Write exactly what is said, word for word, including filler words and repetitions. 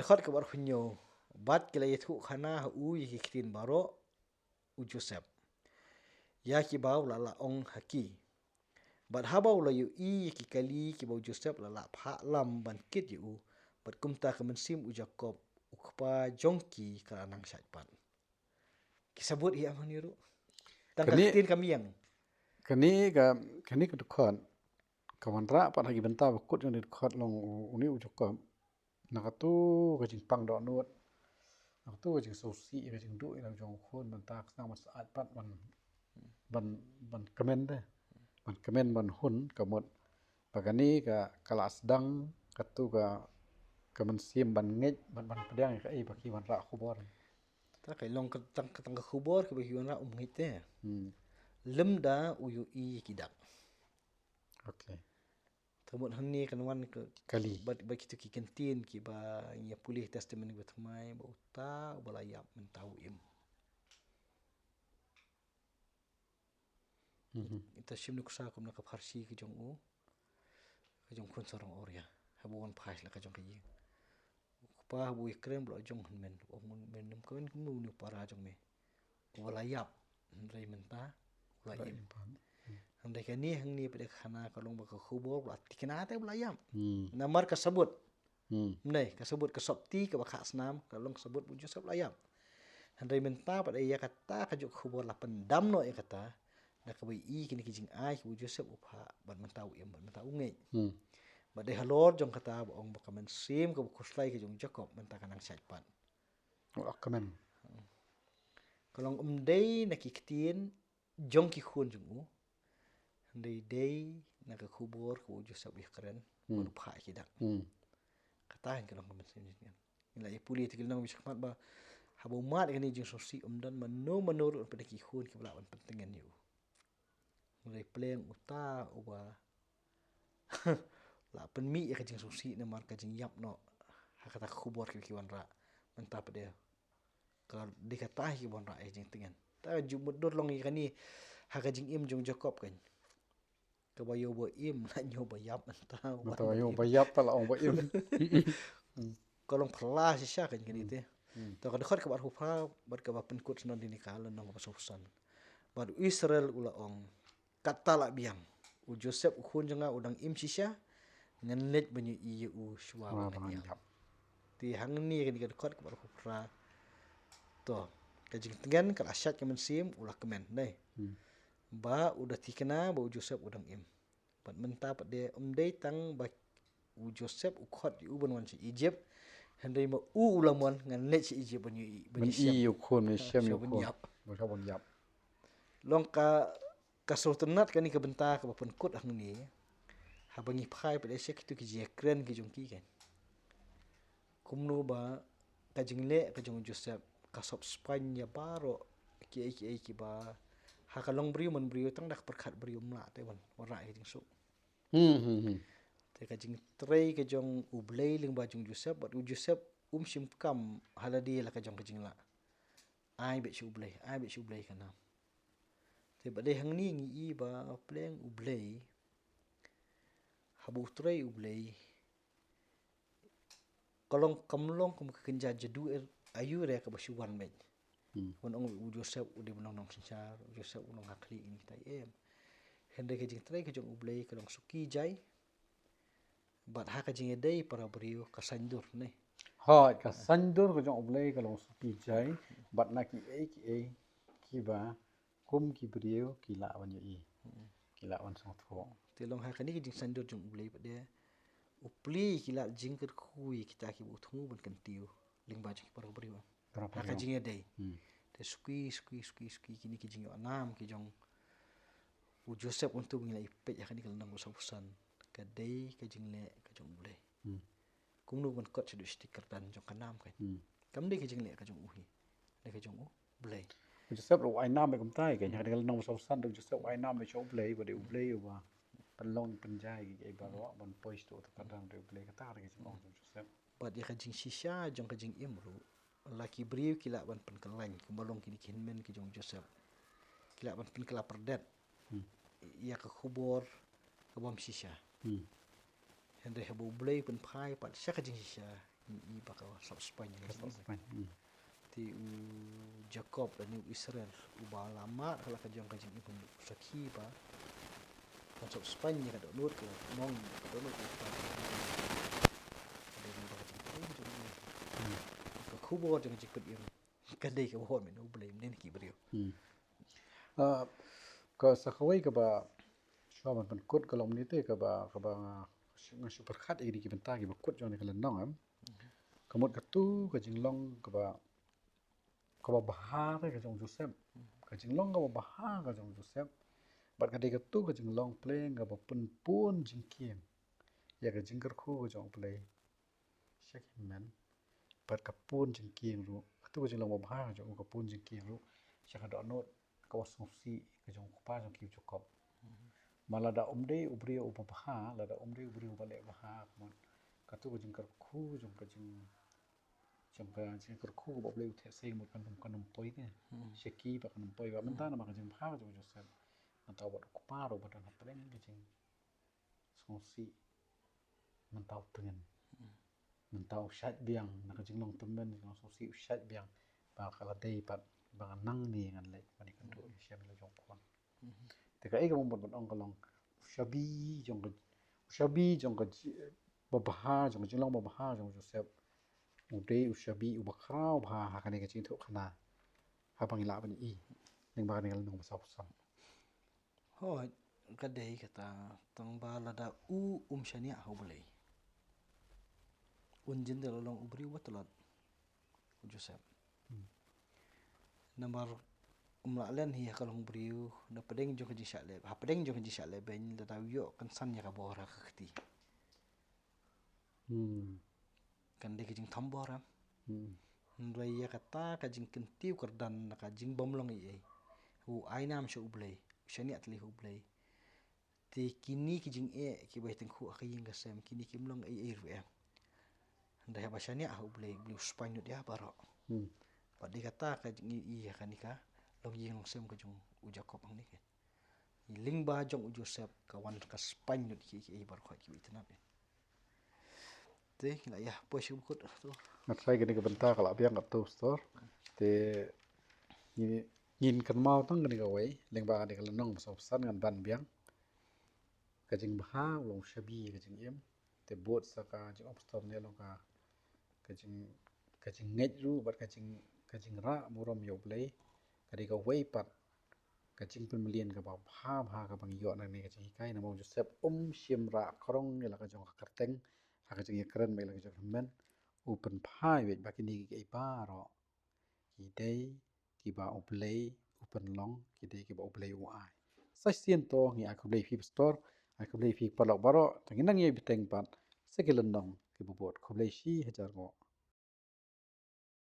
Dkhot kaba arphew hynñiew. Bad ki la ïathuh khana ha u ïa ki ktien baroh u Joseph, ïa kiba u la lah ong ha ki. Bad haba u la ïohi ïa ki kali kiba u Joseph u la lah phah lam ban kit ïa u, bad kumta ka mynsiem u Jakob u kpa jong ki ka la nang shait pat. Ki sabut hi am hangne ruh. Tang ka Kane ktien ka miang. Kane ka, kane ka dkhot ka wanrah pat ha ki bynta ba kut jong kane ka dkhot long u, une u Jakob. Na katu ka jingpang dohnud, na katu ka jingsngewsih, ka jingduh ïa la jong u khun, mynta ka sdang ban syaid pat ban, ban, ban kmen de, ban kmen ban hun ka mut ba kane ka, ka la sdang katu ka, ka mynsiem ban ngeit, ban, ban pdiang ïa kaei ba ki wanrah khubor. Ta ka long ka tang, ka tang ka khubor kaba ki wanrah um ngeit te. Hmm. Lymda u ïohi ki dak. Okay. Te mut hangne kan wan ka kali. Bad, bad kitu ki kyntien kiba ngi ïa pule Testament ba thymmai ba uta uba la ïap mynta u im. Mhm. Ita shim nuksa kum na ka pharshi ka jong u, ka jong u khun sarong Uria. Haba wan phai la ka jong ka ïing. U kpa haba u ïakren ba la jong hynmen, u ong, men nym kmen kumno une u para jong me uba la ïap, hynrei mynta u la im. Hynrei kane hangne pat de ka khana ka long ba ka khubor ba la thikna te ba la ïap. Hmm. Namar ka sabut. Hmm. Mynne ka sabut ka sopti kaba khah snam ka long ka sabut ba u Joseph la ïap. Hynrei mynta pat de ïa kata ka juk khubor la pyndam noh ïa kata. Da kaba ïohi kine ki jingai kiba u Joseph u phah bad mynta u im bad mynta u ngeit. Hmm. Bad dei halor jong kata ba ong ba ka mynsiem kaba khuslai ka jong u Jakob mynta ka nang shait pat. U la kmen. Ka long ym dei na ki ktien jong ki khun jong u. Hynrei dei na ka khubor kaba u Joseph u ïakren. Hmm. Bad u phah ïa ki dak. Hmm. Kata hi ka long ka mynsiem jong u. Ngi la ïa pule te ki long ba shakhmat ba haba u mad ïa kane ka jingsngewsih ym don mano mano ruh na pdeng ki khun kiba lah ban pyntngen ïa u. Hynrei pleng uta uba la pynmih ïa ka jingsngewsih namar ka jingïap noh ha kata ka khubor kiba ki wanrah. Mynta pat de ka dei kata hi kiba wanrah ïa ka jingtngen. Ta ju mutdur long ïa kane ha ka jingim jong u Jakob kan. Kaba ïoh ba im la ïoh ba ïap mynta. Mynta ïoh ba ïap ta la ong ba im. Ka long phylla shisha kan kane te. Hmm. Ta ka dkhot kaba arphew phra bad kaba pynkut sha nong dini ka lynnong kaba sawphew san. Bad u Israel u la ong, kata la biang. U Joseph u khun jong nga u dang im shisha. Ngan leit ban ïohi ïa u shuwa ba ngan ïap. Te hangne kane ka dkhot kaba arphew phra. To ka jingtngen ka la shait ka mynsiem u la kmen dei. Hmm. Ba u da thikna ba u Joseph u dang im. Bad mynta pat de ym dei tang ba u Joseph u khot ïa u ban wan sha Egypt. Hynrei ma u u la mon ngan leit sha Egypt ban ïohi ban ïohi u khun ban ïohi u khun. Ban ïap. Long ka, ka sngewtynnat kane ka bynta kaba pynkut hangne. Haba ngi phai pat de sha kitu ki jingïakren ki jong ki kan. Kumno ba ka jingleh ka jong u Joseph ka sop spaiñ ïa baroh kiei kiei kiba ha ka long briew man briew tang da ka pyrkhat briew ym lah te ban wanrah ïa ka jingsuk. Hmm, hmm, hmm. Te ka jingtrei ka jong u Blei lyngba jong u Joseph bad u Joseph um shim kam ha lade la ka jong ka jinglah. Ai beit sha u Blei, ai beit sha u Blei ka nam. Te bad dei hangne ngi i ba pleng u Blei haba u trei u Blei ka long kam long kum ka kynja jadu aïu re kaba shu wan beit. Hmm. Wan ong u Joseph u dei ban long nongsynshar, u Joseph u long ha khlieh ngi tai em. Hynrei ka jingtrei ka jong u Blei ka long suki jai. Bad ha ka jingïadei para briew ka saiñdur ne. Hooid, ka saiñdur ka jong u Blei ka long suki jai bad na kiei kiei kiba kum ki briew ki lah ban ïohi. Hmm. Ki lah ban sngewthuh. Te long ha kane ka jingsaiñdur jong u Blei pat de u plie ki lad jingkyrkhu ïa kita kiba u thmu ban kyntiew lyngba jong ki para briew. Para briew. Ha ka jingïadei. Hmm. Te suki, suki, suki, suki kine ki jingïohnam ki jong u Joseph, kumtu ba ngi la ïa peit ha kane ka lynnong ba sawphew san ka dei ka jingleh ka jong u Blei. Hmm. Kumno ban kot shaduh shi kyrdan jong ka nam kan. Hmm. Kam dei ka jingleh ka jong u hi. Dei ka jong u Blei. U Joseph ruh u ai nam beit kumta kan. Ha ka lynnong ba sawphew san ruh u Joseph u ai nam beit sha u Blei, ba dei u Blei uba pynlong pynjai ïa kiei baroh ban poi shaduh uta u kyrdan, dei u Blei, kata ka dei ka jingong jong u Joseph. Bad ïa ka jingshisha jong ka jingim ruh la ki briew ki lah ban pynkylla kumba long kine ki hynmen ki jong u Joseph. Ki lah ban pynkylla pyrdet. Hmm. Ïa ka khubor ka bym shisha. Hmm. Hynrei haba u Blei u pynphai pat sha ka jingshisha Ngi i ba ka sop spaiñ ka jingim. Te u Jakob lane u Israel uba la mad ha la ka jong ka jingim, u sakhi ba kan sop spaiñ ïa ka dohnud, ka long ka dohnud ka, ka dei ba ka jingim jong ngi. Ka khubor jong ka jingpynim ka dei kaba hok mynta, U Blei mynta ki briew. Ah, ka sa kawei kaba shuwa ban pynkut ka long mynta kaba, kaba nga, nga shu pyrkhat ïa ki bynta kiba kut jong kane ka lynnong, em. Ka mut katu ka jinglong kaba, kaba bha ka jong u Joseph. Ka jinglong kaba bha ka jong u Joseph. Bad ka dei katu ka jinglong pleng kaba pynpun jingkieng ïa ka jingkyrkhu ka jong U Blei sha ki hynmen. Bad ka pun jingkieng ruh, katu ka jinglong ba bha ka jong u, ka pun jingkieng ruh sha ka dohnud kaba sngewsih ka jong u kpa jong ki, u Jakob. Ma lada um dei u briew uba bha, lada um dei u briew uba leh bha, ka mut katu ka jingkyrkhu jong ka jing, jong ka jingkyrkhu kaba U Blei u theh sei, ka mut kan ym, kan ym poi ne sha ki, ba kan ym poi ba mynta namar ka jingbha ka jong u Joseph. Mynta wat u kpa ruh ba don hapdeng ka jing sngewsih, mynta u tngen. Mynta u shait biang na ka jinglong tymmen, jinglong sngewsih, u shait biang ba ka la dei pat ba nga nangne ngan leit ban ïakynduh ïashem ïa la jong u khun. Te kaei kaba mut ban ong ka long u shabi jong ka, u shabi jong ka ji-, ba bha, jong ka jinglong ba bha jong u Joseph. U dei u shabi uba khraw bha ha kane ka jingïathuhkhana, haba ngi lah ban i lyngba kane ka lynnong ba sawphew san. Hooid, ka dei kata, tang ba lada u um shaniah ha U Blei, un jin da la long u briew ba tlot u Joseph. Namar um lah len hi ha ka long briew, na pdeng jong ka jingshah leh, hapdeng jong ka jingshah leh beiñ, lada u ïoh kynsan ïa ka bor ha ka kti. Kan dei ka jingthombor, em. Hynrei ïa kata ka jingkyntiew kyrdan na ka jingbym long ei ei, u ai nam sha U Blei, u shaniah tylli ha U Blei. Te kine ki jingeh kiba ïatyngkhuh ha ka ïing ka sem, kine kim long ei ei ruh, em. Hynrei haba shaniah ha U Blei, U Blei u spaiñ lut ïa baroh. Bad dei kata ka jing, i, i ïa kane ka longïing longsem ka jong u Jakob hangne. Lyngba jong u Joseph ka wan ka spaiñ lut ïa ki, ki, i baroh ki, ki itynnad. Te ngi la ïa poi sha ka mut to. Nga tharai kane ka bynta ka la biang katto, Pastor. Te ngi, ngin kynmaw tang kane kawei, lyngba kane ka lynnong ba sawphew san ngan ban biang. Ka jingbha u long u shabi ka jingim. Te bud sa ka jingong Pastor ne long ka, ka jing, ka jingngeit ruh bad ka jing, ka jingrah burom ïa U Blei. Ka dei kawei pat ka jingpynmlien kaba bha bha kaba ngi ïoh na kane ka jinghikai, namar u Joseph um shym rah krong ïa la ka jong ka kyrteng ha ka jingïakren bad ïa la ka jong ka hynmen. U pynphai beit ba kine kiei baroh ki dei kiba U Blei u pynlong, ki dei kiba U Blei u ai. Sa shisien to ngi ai khublei ïa phi Pastor, ai khublei ïa phi paralok baroh, te ngin nang ïa bteng pat sa ki lynnong kiba bud. Khublei shihajar nguh.